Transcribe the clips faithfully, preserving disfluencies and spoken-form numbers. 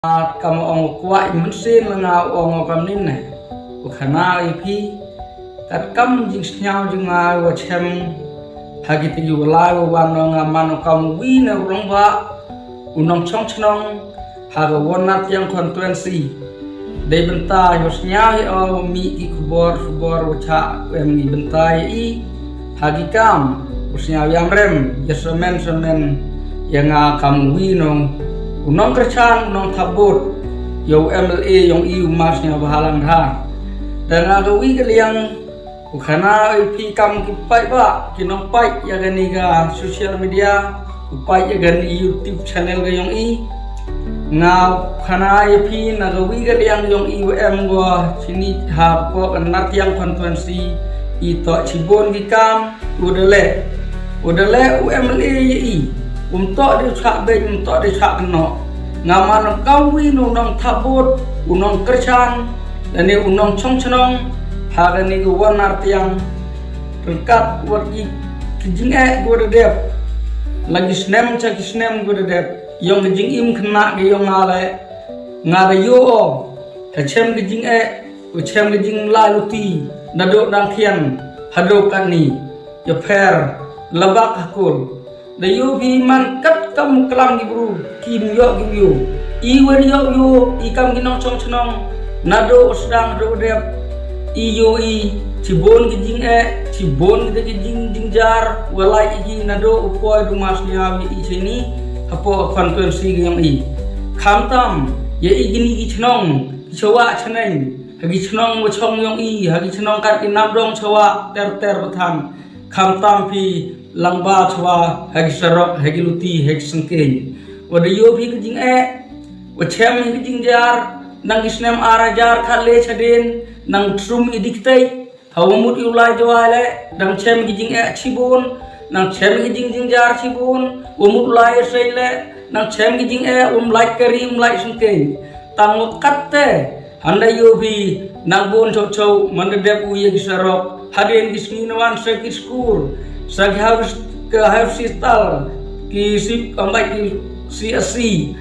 Kat kam ong u kwah i mynsiem la nga ong u kam nin ne. U khana ïa phi. Kat kam jingsngew jong nga wa chem. Ha ki tiki wa lai wa wan nga man u kam wi ne u long ba. U nongchong chnong. Ha ka Wonartiang constituency. Dei bynta ïa u sngew ïa u mih ki khubor khubor wa cha em ngi bynta ïa i. Ha ki kam u sngew ïam rem ïa semen semen ïa nga kam wi nong u nongkyrshan u nongthap vote ïa u M L A ïong i u Marsngew Bahalang Dhar. Da nga ka wi ka liang u khana ïa phi kam ki paidbah ki nongpeit ïa kani ka social media u peit ïa kani YouTube channel ka ïong i. Nga khana ïa phi na ka wi ka liang ïong i wa em wa chini ha pok Nartiang constituency i to chibon ki kam u dele u dele u M L A ïa i. Um to de chak bej um to de chak no. Nga man kam wi no nongthap vote u nongkyrshan. Lane u nongchong chnong ha kani ka Wonartiang. Ryngkat wat ki ki jingeh ki wa da dep. La ki snem cha ki snem ki wa da dep ïong ki jingim khynnah ki ïong nga le. Nga da ïoh o ha chem ki jingeh u chem ki jinglai luti. Na do dang khian ha do katni ïa pher la bak ha kul. Da ïoh phi man kat kam klam ki bru kim ïoh kim ïoh. I wan ïoh ïoh i kam ki nongchong chnong. Na do u sdang do dep i ïoh i chibon ki jingeh chibon ki ki jing jingjar. Wa lai i ki na do u poi du Marsngew i chini. Hapo constituency ki ïong i khamtam ïa i kini ki chnong ki chawa chaneng ha ki chnong wa chong ïong i ha ki chnong kat ki nam dong chawa ter ter bathan. Khamtam phi lang ba chwa ha ki sarok ha ki luti ha ki sengkeng. Wa da ïoh phi ka jingeh wa chem hi ka jingjar. Nang ki snem ar hajar khat le chadien nang trum i diktai. Ha wa mut i u lai jawai le nang chem ki jingeh chibun. Nang chem ki jing jingjar chibun wa mut lai sei le nang chem ki jingeh um lai kari um lai sengkeng. Tang wa kat te Hynda ïoh phi nang bun chok chok man da dep u ïa ki sarok. Hadien ki sngi na wan sa ki skur sa ki house ka house tal ki si ambai ki C S C.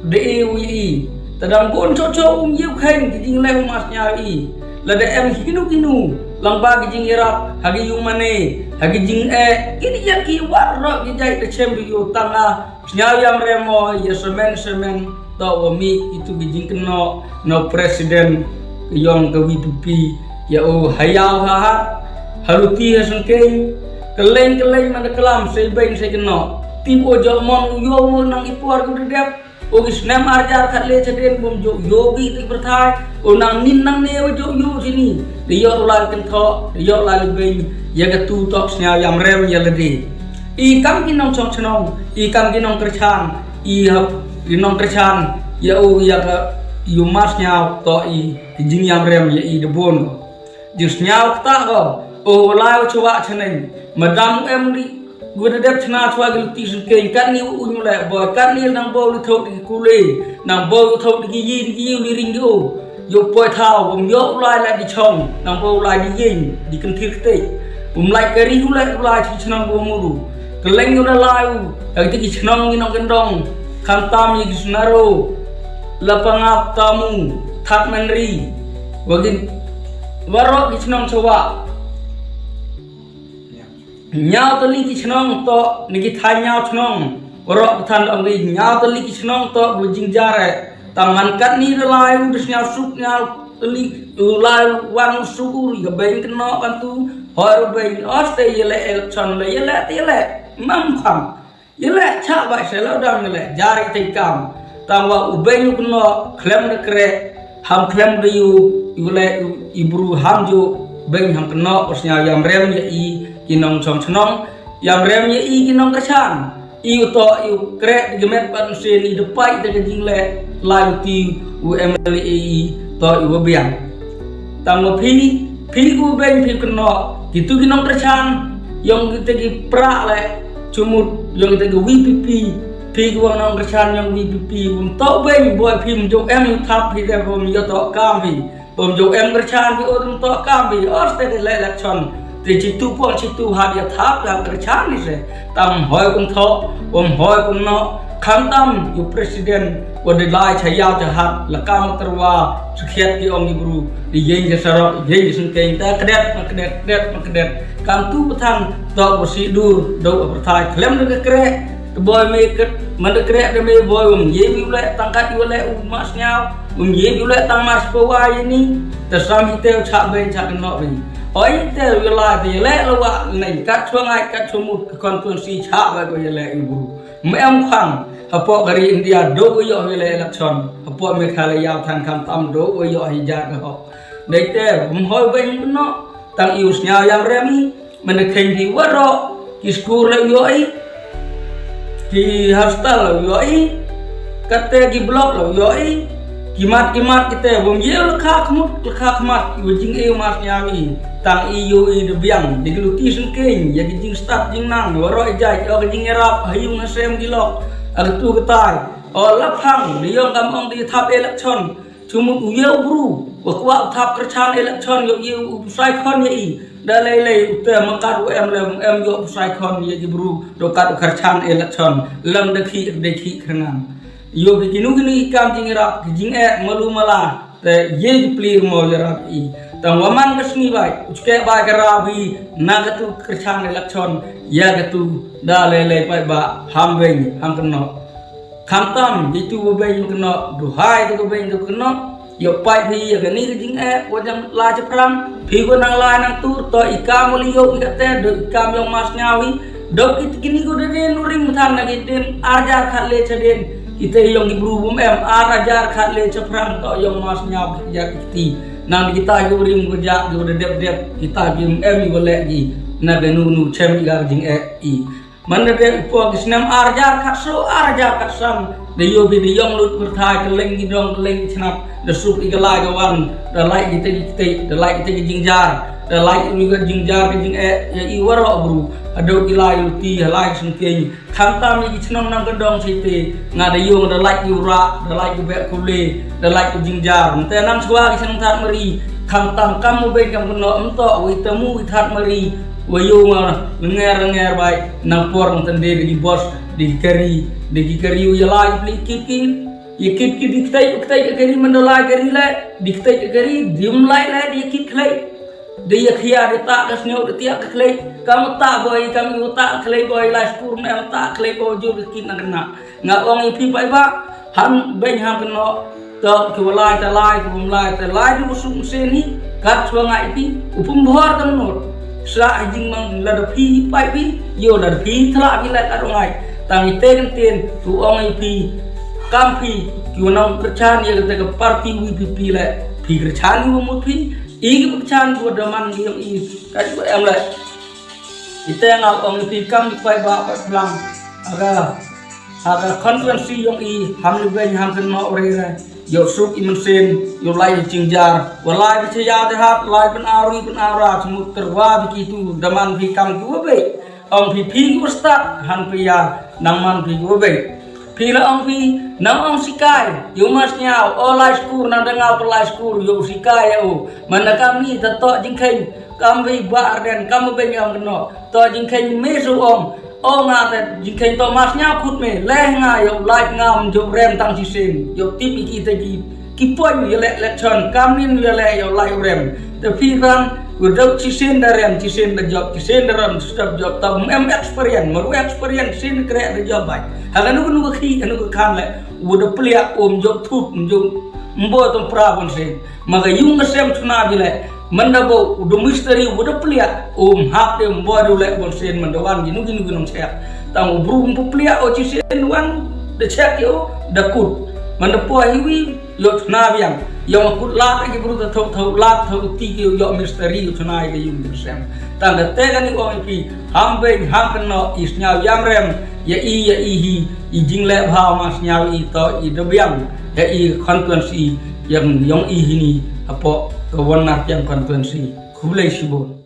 De u i ta dang bun chok chok um ïa u khen ki jingleh u Marsngew i. Lada em hinu hinu lang ba ki jingïarap ha ki ïung mane ha ki jingeh ki ïa ki war rok ki jai da chem ri u tanga. Sñiaw yam remo ya semen semen to wa mi itu ki jingkynnoh na president ka yong ka V P P ya u ha yaw ha hat ha luti ha sengkeng. Kylleng kylleng man da klam sei beng sei kynnoh. Tip o jok mon u yoh mo nang i por ku da dep o ki snem ar jar khat le chadien bom jok yoh ki ti pyrthai. O nang nin nang ne wa jok yoh sini da yoh lai kynthoh da yoh lai beng ya ka tu tok sñiaw yam rem ya lade. I kam ki nongchong chnong, i kam ki nongkyrchan, i hap ki nongkyrchan ya u ya ka yu mas ñiaw to i ki jingyam rem ya i da bun. Jingsñiaw kata ko o lai u chwa chaneng madam em ri gu da dep chna chwa ki luti sengkeng. Katni u ñu le boy katni nang bo lu thok di kule nang bo lu thok di ki yi di ki yi li ring di o. Yoh poi thaw bom yoh u lai la di chong nang bo u lai di yeng di kynthir ktei. Um lai kari u lai u lai chi chnong bo muru kylleng u lai u. Ka ti ki chnong ki nong kyndong khamtam yi ki snaro la pangap tamu thak nang ri. Wa gin warok ki chnong chawa. Ñiaw tali ki chnong to ni ki thai ñiaw chnong. Warok than ong ri ñiaw tali ki chnong to bu jingjare. Tang man katni da lai u da sñiaw suk ñiaw tali u lai wan u suk u ri ka beng kynnoh kan tu. Hoi ru beng os te yele election le yele te yele mam kham. Yele chak bai se lo dam yele jari te kam. Tang wa u beng u kynnoh klem da kre ham klem da yu yu le i bru ham ju beng ham kynnoh o sñiaw yam rem ya i ki nongchong chnong. Yam rem ya i ki nongkyrchan. I u to i u kreh di gemet ban sien i depai de ka jingleh lai u ti u M L A i to i wa biang. Tang wa phi phi ku beng phi kynnoh ki tu ki nongkyrchan yong ki te ki pra le chumut yong ki te ki V P P. Phi ku wa nongkyrchan yong V P P um to beng boy phi um jong em thap phi de bom yo to kam phi. Bom jong em kyrchan bi o dum to kam bi os te le election. Te chi tu pon chi tu ha ya thap ya kyrchan ni se. Tam hoi kun tho bom hoi kun no Khamtam ïa u president wa da lai cha ïaw cha hat la kam tyrwa cha khiat ki ong ki bru. Di ïeng cha sarok ïeng cha sengkeng ta kdet ma kdet kdet ma kdet. Kam tu pathan tok wa si dur do wa pyrthai khlem da ka kreh. Te boi me ket man da kreh da me boi um ye bi u leh tang kat yu leh u ma sñiaw. Um ye bi u leh tang mar spa wa ye ni. Te sam hi te cha be cha kan nok bi. Oi te yu lai te ye leh la wa nei kat chwa ngai kat chwa mut ka constituency cha ba ko ye leh u bru. Mem khang hapoh ka ri India do u yoh hi le election hapoh Meghalaya than khamtam do u yoh hi ja ka hok. Dei te um hoi beng no tang iu sñiaw yam rem i men kheng di waro ki skur le u yoh i ki hostel le u yoh i kate ki block le u yoh i ki mat ki mat kite bum ye le kha khmut le kha khmat u jing e mas ñiaw i. Tang i yu i de biang de ki luti sengkeng ya ki jingstad jingnang waro i jai o ki jingyarap ha yung ha sem ki lok. Ar tu ka tai o la phang de yong kam ong de thap election. Chumut u ye u bru wa kwah thap kyrchan election yo ye u sai khon ye i. Da lei lei u te mangkat u em lem em yo u sai khon ye ki bru do kat u kyrchan election lem de khi de khi kyrnang. Yo ki kinu kinu i kam jingyarap ki jingeh malu mala. Te ye ji plir mo ya rap i tang wa man ka sngi bai u chke bai ka rap i na ka tu kyrchan election ya ka tu da le le pai ba ham beng ham kno. Khamtam i tu wa beng kno du hai tu ka beng tu kno. Yo pai phi ya ka ni ka jing e wa jam la cha prang phi wa nang la nang tur to i kam wa li yo i ka te du i kam yong mas nyaw i. Dok ki kini ko de den uring muthan na ki den arjar khat le cha den. Kita yong ki bru bum em arjar khat le cha prang to yong mas nyaw ki ja ki ti. Nang kita ki uring ko ja ki de dep dep kita ki em i ko le ki. Na be nu nu chem i ga jing e i. Man de de po ki snem arjar khat so arjar khat sam. De yo bi de yong lut berthai ke leng ki dong ke leng ki chnat. De suk i ke lai ke wan de lai kita ki kita de lai kita ki jingjar de lai i ka jingjar ki jing e ya i waro bru. Ado ki lai luti lai sengkeng. Khamtam i ki chnong nang ka dong siti nga da yung da lait yu ra da lait yu bek kule da lait yu jingjar nte nang swa ki chnong that mari. Khamtam kam mu beng kam kno em to wi tamu wi that mari. Wa yu ma lenger lenger bai nang por nang tende de ki bos de ki kari de ki kari u ya lai pli kit ki ya kit ki di ktai ktai kari man da lai kari le di ktai kari dim lai le di kit khlei. Dei ya khia dei ta ka sñiaw dei tiak ka khlei. Kam ta boi kam yu ta ka khlei boi lai skur me ta ka khlei boi jur ki na kena. Nga ong i phi pai ba han beng han keno. To ki walai ta lai ki bum lai ta lai du sum sen hi. Kat swa ngai phi u pum bhor kan not. Sa jing mang la da phi pai phi yo la da phi thla phi lai ka rongai. Tang i ten ten tu ong i phi kam phi ki wanong kerchan ya ka parti wi phi phi le phi kerchan wi mut phi. I ki pyrchan ko da man ki yong i ka ju em le. I te nga ong i phi kam ki pai ba ba plang. Aga aga constituency yong i ham ni beng ham kan ma ore re. Yo suk i men sen yo lai i jingjar wa lai bi chaya de hat lai pen ari pen ara chmut terwa bi ki tu da man phi kam ki wa be. Ong phi phi ki wa start han phi ya nang man phi ki wa be. Phi la ong phi nang ong sikai yo mas nyau o lai skur nang da ngau pe lai skur yo sikai ya u. Mana kam ni ta to jingkheng kam bi ba arden kam bi ngam keno to jingkheng me su ong. O nga ta jingkheng to mas nyau khut me le nga yo lai ngam jo rem tang si sen yo tip i ki ta ki ki pon yo le le chon kam nin yo le yo lai rem. Te phi ran u dok si sen da rem si sen da job si sen da rem stop job ta em experience mo experience sen kre da job bai. Ha ka nu nu ka khi ka nu ka khan le u da plia um jo thut um jo mbo to pra bon sen. Ma ka yung ka sem chuna bi le man da bo u da misteri u da plia um hap de mbo du le bon sen man da wan gi nu gi nu gi nong chek. Tang u bru um plia o si sen wan da chek yo da kut man da po hi wi. Yo chuna biang yo ma kut la ka ki bru ta thok thok la thok ti ki yo misteri yo chuna ka yung ka sem. Tang da te ka ni ong i phi ham beng ham keno i sñiaw yam rem ya i ya i hi i jing le bha ma sñiaw i to i da biang ya i constituency yang yong i hi ni apo ka wan na yang constituency. Khublei shibun.